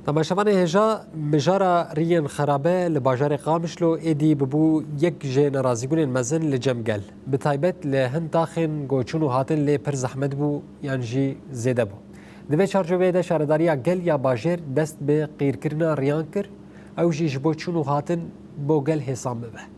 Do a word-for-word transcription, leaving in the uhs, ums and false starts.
Temaşevanê hêja, mijara riyên xerabe li bajarê Qamişlo êdî bibû yek ji nerazîbûnên mezin li cem gel. Bi taybet li hin taxên ku çûn û hatin lê pir zehmet bû yan jî zêde bû. Di vê çarçoveyê de şaredariya gel ya bajêr dest bi qîrkirina riyan kir, ew jî ji bo çûn û hatin bo gel hêsan bibe.